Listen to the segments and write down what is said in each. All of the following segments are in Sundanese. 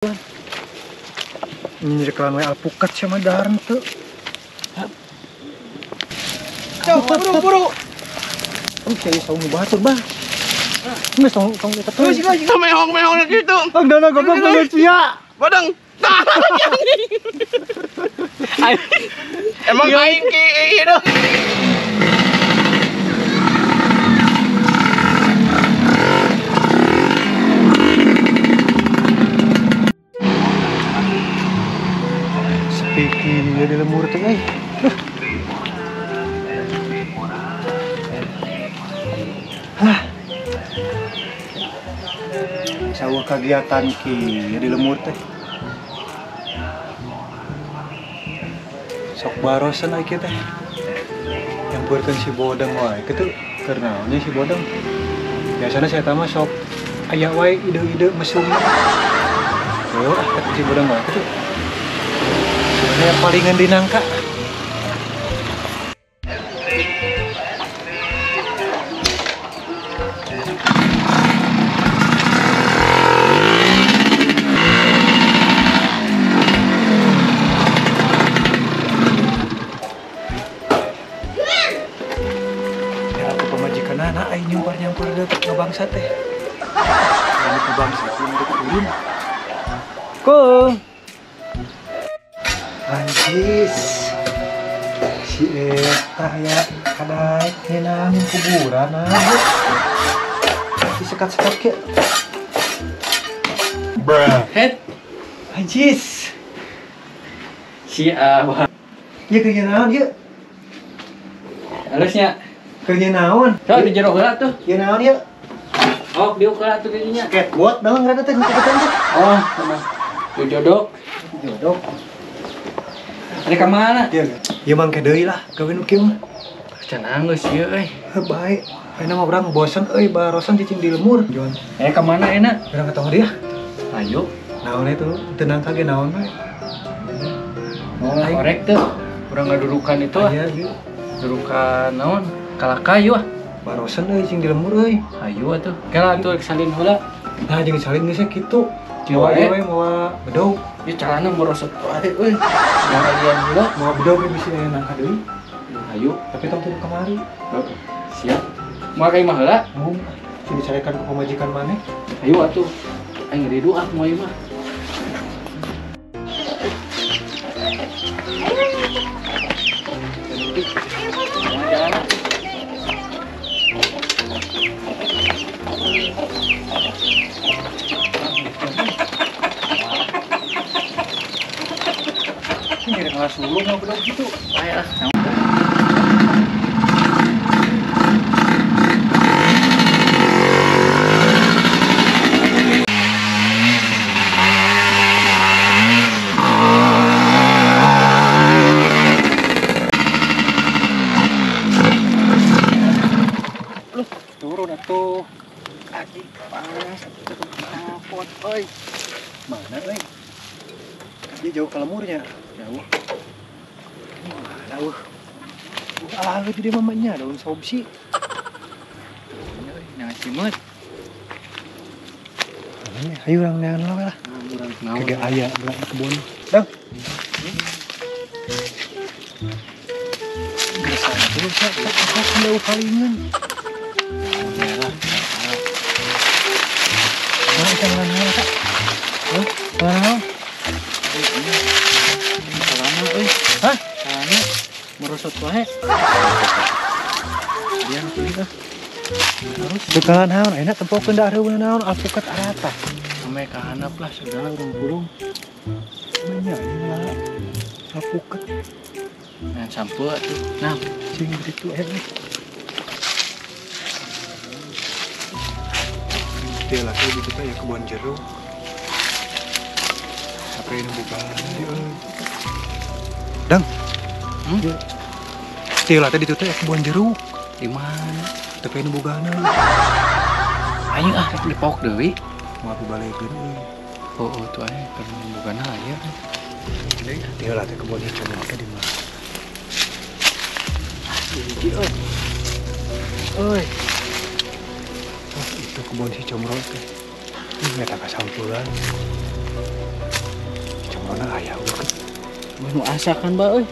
Ini kelan we alpukat sama dahareun teu. Cok, buru-buru. Oh, saya saung batur, Bah. Geus tong tong eta teh. Geus mehong-mehong kitu. Ang dana goblok banget sia. Bodeng. Emang aing ki ieu. Sepi kieu di lemur teh euy. Hah. Sawah kegiatan ki di lemur teh. Sok barosan ai teh. Nyamperkeun si Bodeng wae kitu keur naonnya si Bodeng. Biasana saya mah sok aya wae ide-ide mesum. Heuh, ah kata si Bodeng wae kitu. Sebenarnya palingan di nangka. Ngebangsa teh. Ini ngebangsa ini turun. Ko. Anjis. Si eta ya kadaek nyenang kuburan ah. Disekat-sekat ke. Bruh. Head. Anjis. Si abah. Ieu keur naon ieu? Halusnya. Keur naon? Sok di jero heula tuh. Ieu naon ieu? Oh, diuk heula tuh dinya. Skateboard dong ngaranna teh teh. Oh, sama. Jodok. Jodok. Ada ka mana? Ieu mah engke deui lah, gawe nu kieu mah. Can anggeus ieu euy. Heuh bae. Ayeuna mah urang bosen euy barosan cicing di lemur. Jon. Ka mana enak? Urang ketemu dia. Ayo. Naon itu? Teu nangka ge naon we. Oh, korek tuh. Urang ngadurukan itu ah. Iya, ieu. Durukan naon? Kalakayu ah. Barosan euy cing di lemur euy. Ayo atuh. Kela atuh salin heula. Nah, jeung salin geus kitu. Mawa ieu we mawa bedog. Ieu carana merosot wae euy. Mawa alian heula, mawa bedog we bisi aya nangka deui. Ayo, tapi tong teu kamari. Siap. Moal ka imah heula? Embung. Sini dicarekan ku pamajikan maneh. Ayo atuh. Aing ridu ah moal ieu mah. Ini kelas sulung mah bedog gitu. Bae lah. Loh, turun atuh. Kaki panas atuh knalpot euy. Mana euy? Dia jauh ke lemurnya. Jauh. Mana eueuh. Ah, itu dia mamanya daun sobsi. Nah, cimet. Ayo urang neangan lah. Urang kagak aya belah kebun. Dang. Geus atuh sak sak palingan. Nah, ikan mana kak? Hah? Mana? Salana euy. Hah? Salana merosot wae. Dia kieu ah. Terus bekalan naon? Enak tempokeun da areuweun naon alpukat arata. Ame ka handap lah segala urang pulung. Nya lah. Alpukat. Nah, sampo atuh. Nah, cing ditu aya. Dia lagi gitu teh ya kebun jeruk. Tapi ini bukan dia. Dang. Hmm? Dia lah tadi itu teh kebun jeruk. Di mana? Tapi ini bugana. Ayo ah rek dipok deui. Mau dibalikeun euy. Oh, oh tuh aya keur bugana aya. Dia lah teh kebun hijau teh di mana? Hiji euy. Euy. Oh, itu kebun si Comro teh. Ini eta kasampulan. Nu asakan ba euy.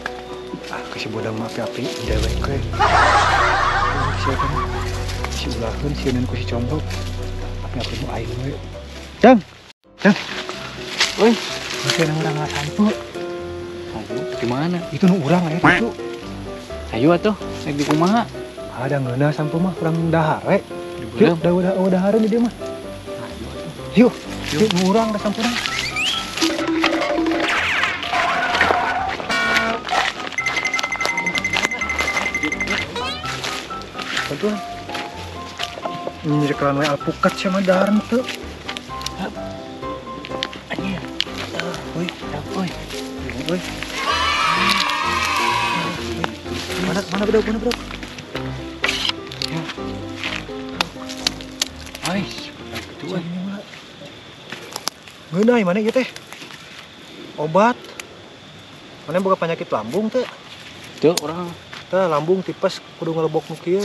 Ah, ke si bodang mah api-api dewek we. Siapa si ulahkeun sieun ku si Comro. Api-api nu aing we. Dang. Dang. Euy, masih ada urang ngasampe. Ayo, di mana? Itu nu urang aya itu. Ayo atuh, rek di kumaha? Ada ngeunah sampe mah urang dahar we. Yuk, dah dahar di dieu mah. Yuk, yuk nu urang da sampurna. Bantuan. Nyekelan we alpukat sama dahar teu. Anjir. Euy, euy. Euy. Mana bedog, mana bedog? Ya. Ais, gitu euy. Ngeunah mana ieu teh? Obat. Mana boga penyakit lambung teh? Teu urang. Teh lambung tipes kudu ngelebok nu kieu.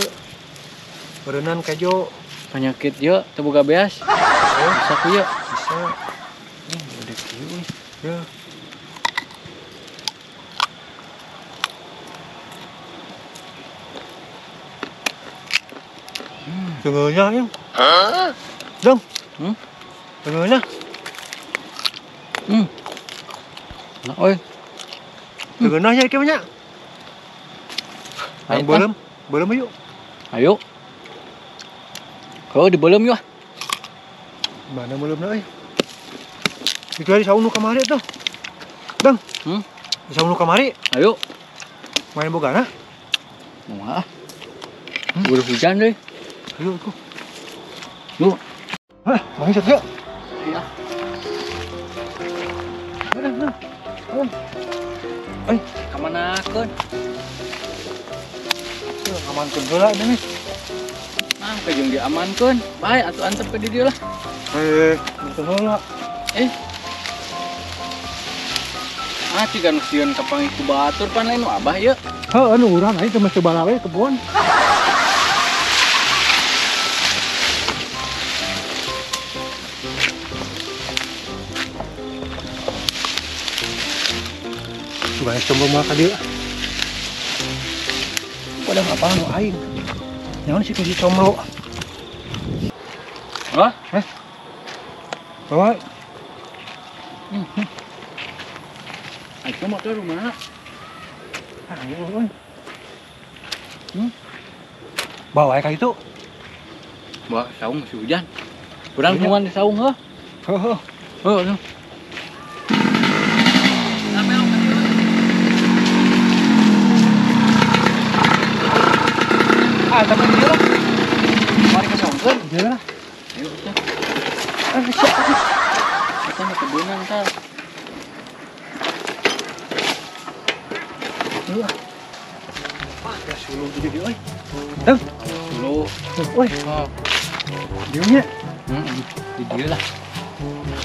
Beureunan kejo. Penyakit ieu teu boga beas. Oh, bisa ku ieu. Bisa. Gede kieu euy. Ya. Tengahnya ya. Hah? Dong. Hmm? Tengahnya. Nah, oi. Tengahnya ieu mah nya. Ayo belum, belum yuk. Ayo. Kalau di belum yuk. Mana belum euy? Itu hari saung nu kamari tuh. Dong. Hmm? Saung nu kamari. Ayo. Main bogana? Moal ah. Buru hujan deui. Ayo, aku. Yuk. Hah, main satu yuk. Iya. Mana, mana. Eh, kamanakeun? Amankeun heula ini nih. Ah, jeung diamankeun. Bae atuh antep ke di dieu lah. Eh, antep heula. Eh. Ah, tiga nu sieun kapanggih ku batur pan lain nu abah ieu. Heuh, nu urang aing teh mah coba we kebon. Coba coba mah ka dieu. Padahal apa nu aing. Nyaon sih si Comro. Hah? Eh. Bawa. Ayo motor rumah. Ayo euy. Bawa ka itu. Bawa saung masih hujan. Urang tungguan di saung heuh. Heuh. Heuh. Ah, tapi dia lah. Mari ke saungkeun. Dia lah. Ayo kita. Ah, siap. Kita ke kebunan tah. Wah, ya suluh jadi dia euy. Dang. Suluh. Euy. Oh. Dieu nya. Heeh. Di dieu lah.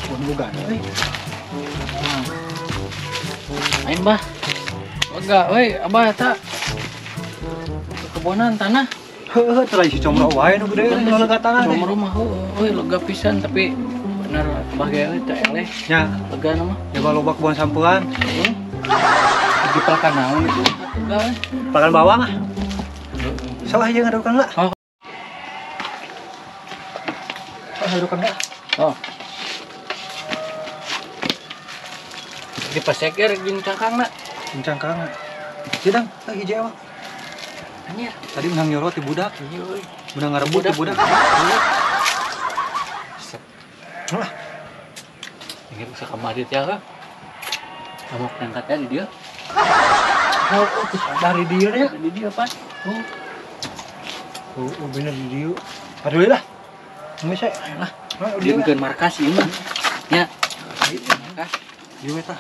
Mun boga euy. Aing bah. Boga euy, abah eta. Kebonan tanah. Heuh, teh si Comro wae nu gede nu lega tanah teh. Comro mah heuh lega pisan tapi bener abah ge euy teh eleh. Nya, lega mah. Jaga loba kebon sampean. Heeh. Dipelakan naon itu? Lega we. Pelakan bawang ah. Salah aja ngadukan lah. Oh. Ngadukan lah. Oh. Dipaseker jeung cangkangna. Jeung cangkangna. Sidang, tah hiji awak. Anjir, tadi menang nyorot di budak. Iya euy. Menang ngarebut di budak. Lah. Ingin bisa kamari teh ka. Amok nangkatnya di dia. Oh, dari dia ya. Di dia pan. Oh. Oh, bener di dia. Aduh lah. Geus saya. Lah. Dieunkeun markas ieu mah. Nya. Markas. Ieu we tah.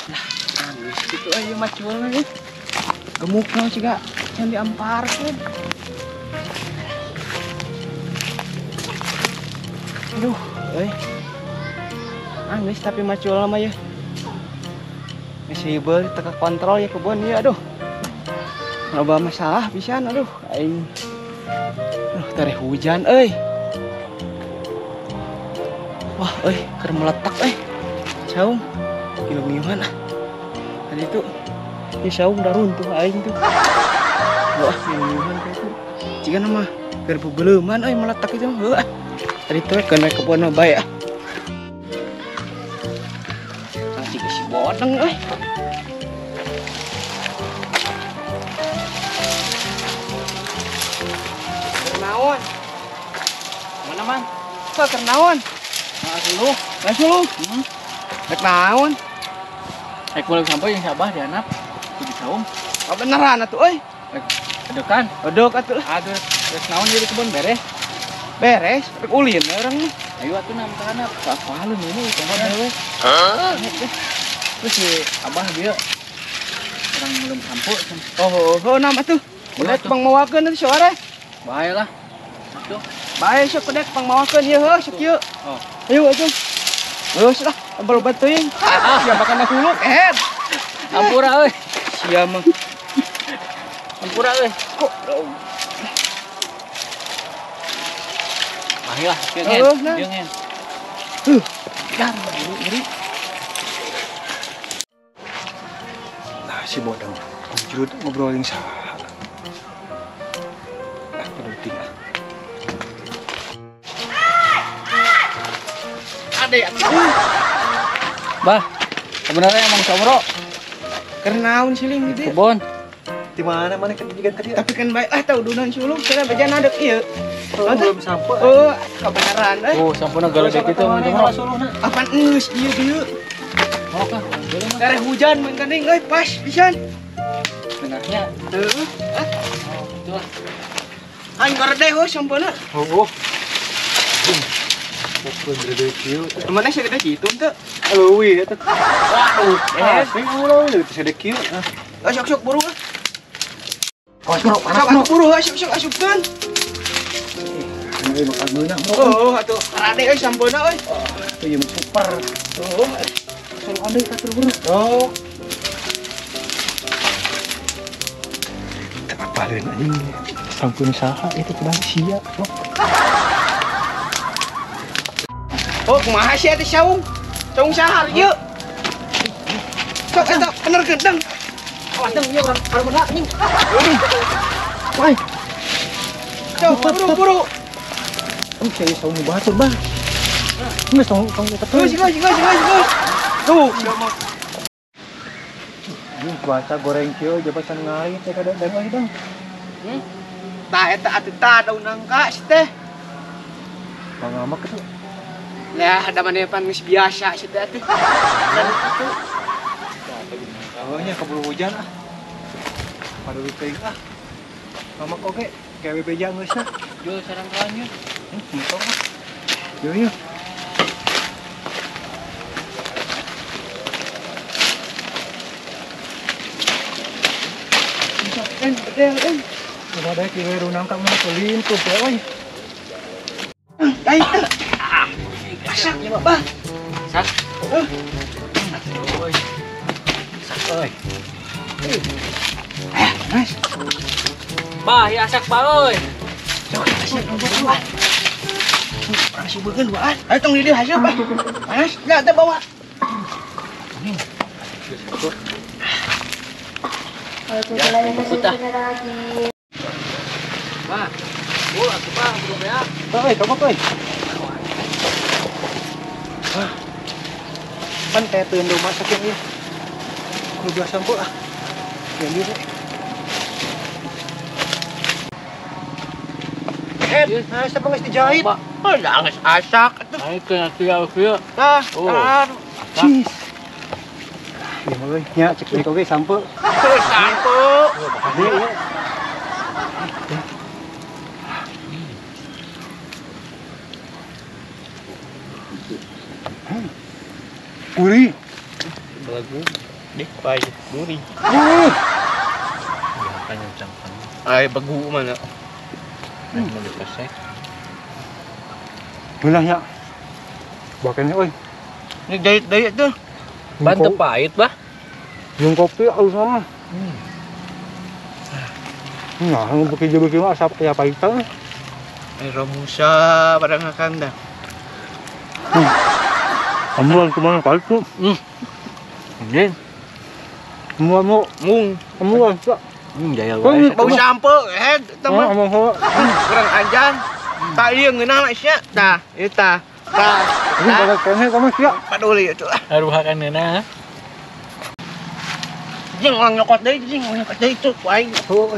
Lah, geus kitu aya mah culna euy. Gemukna siga can diamparkeun. Aduh, euy. Ah, geus tapi macul mah ya. Geus hibeuh teu kontrol ya kebon ieu aduh. Loba masalah pisan aduh aing. Aduh, tare hujan euy. Wah, euy, keur meletak euy. Saung. Ilmiuhan ah. Tadi itu ini saung dah runtuh aing tuh. Wah, ilmiuhan kayak itu. Jika nama keur bebeleuman euy meletak itu mah heuh. Tadi tuh kena kebon mah bae ah. Masih si bodeng euy. Kernaon? Mana man? Kok kernaon? Nah, Masuk lu. Rek naon? Rek boleh sampai yang sabah dianap di saung. Oh, beneran atuh euy. Rek edekan. Edek atuh lah. Aduh, rek naon jadi kebun beres. Beres, rek ulin urang mah. Ayo atuh nam ka handap. Apalun ini kebun dewe. Hah? Terus si abah dia orang belum sampo. Oh, nam atuh. Boleh pang mawakeun atuh sore. Bae lah. Atuh. Bae sok kedek pang mawakeun ieu heuh sok ieu. Oh. Ayo atuh. Geus lah, berobat teuing. Sia makan hulu kehed. Ampura euy. Sia mah. Ampura euy. Kok Mari lah, kieu ngen. Tuh, gar ngeri. Nah, si bodong jurut ngobrolin saha. Ah, penting ah. Ade atuh. Bah, sebenarnya emang comro. Kernaun siling gitu. Kebon. Di mana mana kan juga tadi. Tapi kan baik lah tau dunan sulung cenah bejan adek ieu. Oh, belum sampo. Oh, kebenaran euy. Oh, sampona galede kitu emang comro. Apaan geus ieu dieu? Oh, kah. Kareh hujan mun geuning euy pas pisan. Benarnya. Heuh. Oh, gitu lah. Aing garede heuh sampona. Oh. Pokon gede kieu. Mana sih gede kitu teu? Leuwih eta. Waduh, asli ulah teu gede kieu. Ah, sok-sok buru ah. Awas bro, panas bro. Buru ah, sok-sok asupkeun. Ini bakal meunang bro. Oh, atuh karade euy sampona euy. Tuh ieu super. Tuh. Langsung onde ka buru. Oh. Teu apaleun anjing. Sampun saha itu kumaha sia. Oh, kumaha sia teh saung? Saung saha ieu? Sok eta bener gendeng. Awas deng ieu urang baru anjing. Woi. Sok buru-buru. Oh, sia saung batur, Bang. Geus tong tong eta tuh. Geus geus geus geus. Tuh, Ini cuaca goreng kieu jabatan ngai teh kada dan euy, Bang. Tah eta atuh tah daun nangka si teh. Pangamak itu. Lah, ada mana pan geus biasa si teh atuh. Dan kitu. Oh nya keburu hujan ah. Padu teuing ah. Ngamak oge gawe beja geus nah. Jual sarang kaannya. Entong ah. Yo yo. En, bedel en. Coba deh kieu runang ka mah kelintuh euy. Ai. Asak ya, Bah. Sak. Oi. Sak euy. Eh, Mas. Bah, ya asak bah euy. Sok asak bah. Urang subeurkeun duaan. Ayo tong di dieu haseum, Bah. Panas, enggak teh bawa. Ya, Bah. Oh, atuh bah, belum ya. Euy, kamu euy. Ah. Pan teh teu rumah sakit ieu. Kudu belas sampo ah. Ganti deh. Nah, siapa geus dijahit? Oh, da geus asak atuh. Aing kena tial kieu. Tah, Oh. Cheese. Ieu mah euy, nya cek deui oge sampo. Sampo. Ieu ieu. Gurih. Belagu dik pahit gurih. Gurih. Makan cangkang. Ai begu mana? Mau dipesek. Belah ya. Bakannya euy. Ini dait-dait tuh. Ban teu pahit, bah. Jeung kopi alus mah. Nah, nu beuki jeung beuki mah asap aya pahitan. Romusa pada ngakan dah. Kamu kumaha pahit tuh. Anjing. Semua mau mung. Semua. Jaya wae. Bau sampe eh teman. Kurang ajar. Tak ieu ngeunah sia. Tah, ieu tah. Tah. Ini bagus keneh kamu sia. Paduli itu. Haruhakan ngeunah. Jing orang nyokot deui, jing orang nyokot deui tuh ku aing. Heuh.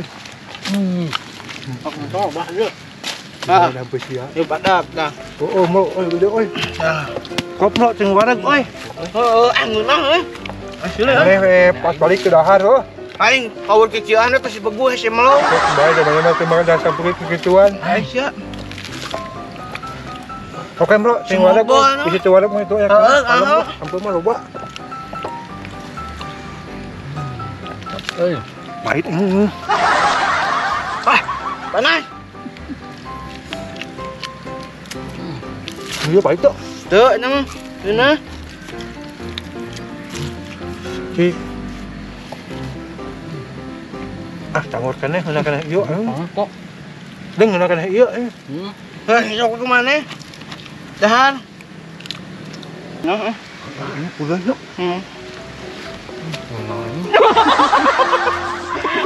Aku coba ieu. Ah, ada sia. Ieu badak tah. Oh, mau euy gede euy. Koplok cing wareg euy. Heeh, ngeunah euy. Asli euy. Pas balik ke dahar heuh. Aing power kecilan teh si beguh si melong. Bae da mana teh makan dasar purit kekituan. Aing sia. Oke, bro, sing wareg. Bisi teu wareg mah itu ya. Heeh, ampun mah loba. Euy, pahit. Ah, panas. Iya pahit tuh. Tuh, nang. Geunah. Ci. Ah, cangor keneh ngeunah keneh ieu. Kok. Deung ngeunah keneh ieu. Heh, sok ku maneh. Dahar. Heeh. Ini puleuh yuk.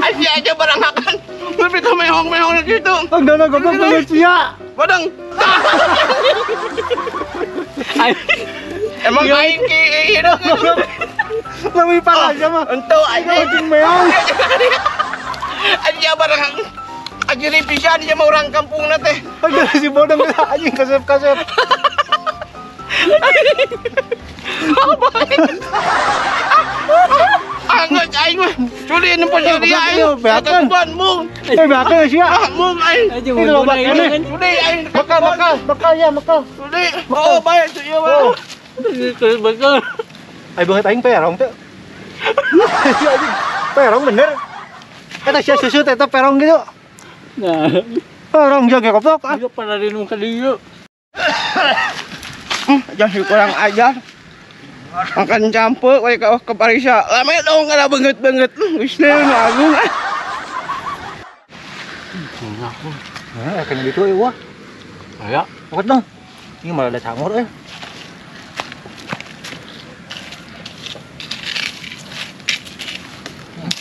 Aja aja barang makan. Lebih teu mehong-mehong gitu. Dana goblok banget sia. Badang. Emang aing ki hidup. Lebih parah aja mah. Entu aing anjing meong. Aja barang aja pisan dia mah orang kampungna teh. Aduh si bodong anjing kasep-kasep. Anggeus aing mah. Culi nempo jadi aing. Beakeun. Mung. Eh beakeun sia. Mung aing. Itu loba keneh. Culi aing. Bekal bekal bekal ya bekal. Culi. Oh bae tuh ieu mah. Bekal. Ai beungeut aing perong teh. Perong bener. Eta sia susu teh eta perong gitu. Nah. Perong jaga goblok ah. Ieu panarin ka dieu. Jangan kurang ajar. Makan campur wae ka ke Parisa. Lame dong kada beungeut-beungeut. Geus agung ah. Nah, kena gitu euy wah. Aya, pokot dong. Ini malah ada cangor euy.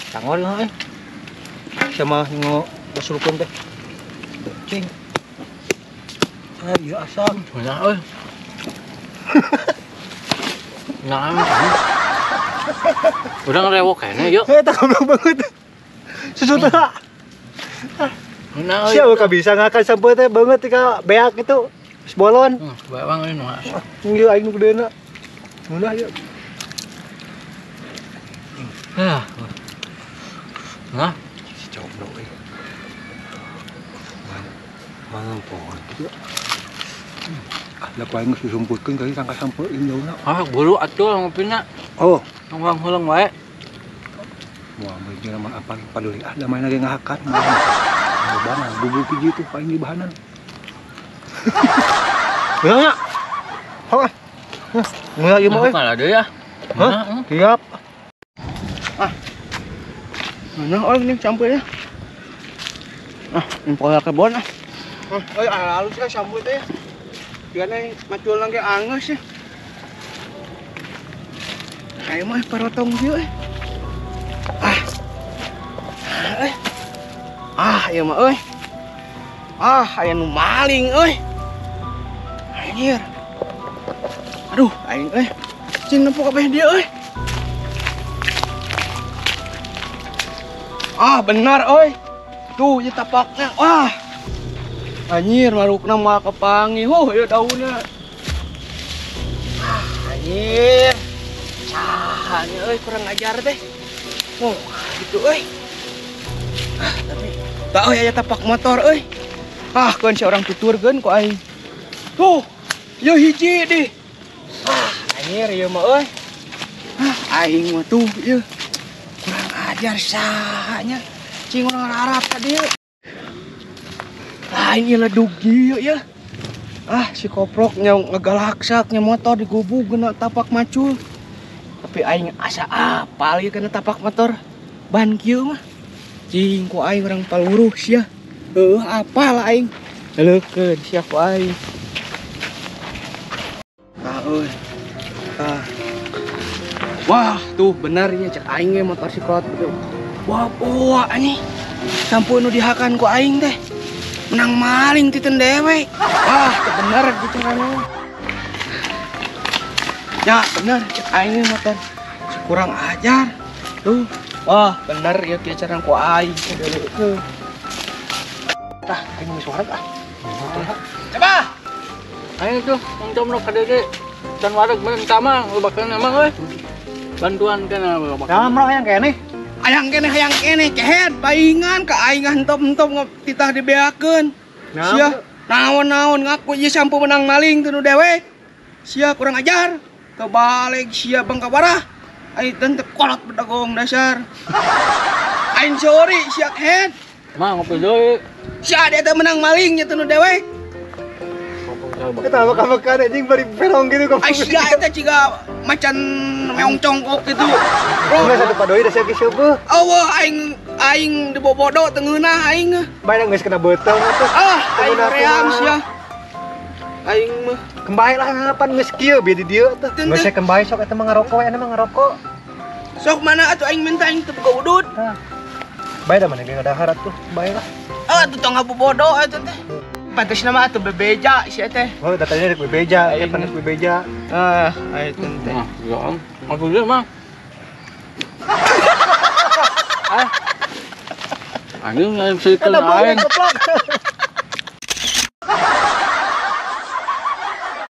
Cangor euy. Sama ngo basurupkeun teh. Cing. Ah, ieu asam. Banyak euy. Nah, udah ngerewok kayaknya yuk. Eh, tak goblok banget. Susu teh. Nah, siapa ka bisa ngakan sampai teh banget ka beak itu. Sebolon. Bawang ini nu. Ieu aing nu gedeuna. Munah yuk. Ah. Nah, si coblo euy. Mana pohon kieu. Lah paling geus disumputkeun kali sangka sampeun jauhna. Ah, buru atuh ngopina. Oh, tong heuleng wae. Moal meuli mah apa paduli ah da main lagi ngahakan. Loba bubuk hiji tuh paling di bahanan. Beunang nya. Heuh. Ngeunah ieu mah euy. Kalah deui ya. Hah? Siap. Ah. Ngeunah euy ini campurnya. Ah, ini pola kebon ah. Euy halus ah campur teh. Biar macul lagi angus ya. Kayak mah parotong kieu euy. Ah. Ah, ieu mah euy. Ah, aya nu maling euy. Anjir. Aduh, aing euy. Cing nempo kabeh dia euy. Ah, benar euy. Tuh, ieu tapakna. Wah. Anjir, marukna moal kepanggih. Huh, ieu daunna. Ah, anjir. Saha nya euy kurang ajar teh. Oh, gitu euy. Ah, tapi tak euy aya tapak motor euy. Ah, keun si orang tuturkeun ku aing. Tuh, ieu hiji deh. Ah, anjir ieu mah euy. Ah, aing mah tuh ieu. Kurang ajar saha nya. Cing urang Arab ka dieu. Ah, ini ledug ieu ya. Ah, si koprok nya ngegalaksaknya motor digubug kena tapak macul. Tapi aing asa apal ieu kena tapak motor ban kieu mah. Cing ku aing urang paluruh sia. Heuh, apal aing. Leukeun sia ku aing. Ah euy. Ah. Wah, tuh bener nya cek aing ge motor si kolot tuh. Wah, poa anjing. Sampo nu dihakan ku aing teh. Menang maling titen dewek. Wah, teu bener gitu kan. Ya, bener cek aing motor. Si kurang ajar. Tuh. Wah, bener ya kieu carang ku aing teh. Tah, aing geus wareg ah. Coba. Aing tuh ngomong ka deui. Can wareg meureun tamang lu bakal emang euy. Bantuan kana bakal. Nah, mah hayang keneh. Hayang keneh kehed paingan ka aing hentop-hentop titah dibeakeun. Sia naon-naon ngaku ieu sampo menang maling teu nu dewek. Sia kurang ajar. Kebalik sia bangka barah. Aing teh kolot bedagong dasar. Aing sorry sia kehed. Mah ngopi deui. Sia dia teh menang maling nya teu nu dewek. Eta makan-makan anjing bari perong gitu kok. Ai sia eta ciga macan meong congkok gitu. Bro, satu padoi da sia geus seueuh. Eueuh aing dibobodo teu ngeunah aing. Bae geus kena beuteung atuh. Ah, aing ream sia. Aing mah kembali lah ngapan geus kieu bieu di dieu atuh. Geus kembali sok eta mah ngarokok we, mah ngarokok. Sok mana atuh aing minta aing teu boga udut. Tah. Bae da mana ge ngadahar atuh, bae lah. Ah, atuh tong ngabobodo atuh teh. Pantasna mah atuh bebeja sia teh. Oh, datanya rek bebeja, ya panas bebeja. Ah, ayo teh. Ya, aku deui mah. Ah. Anjing aing sikeun aing.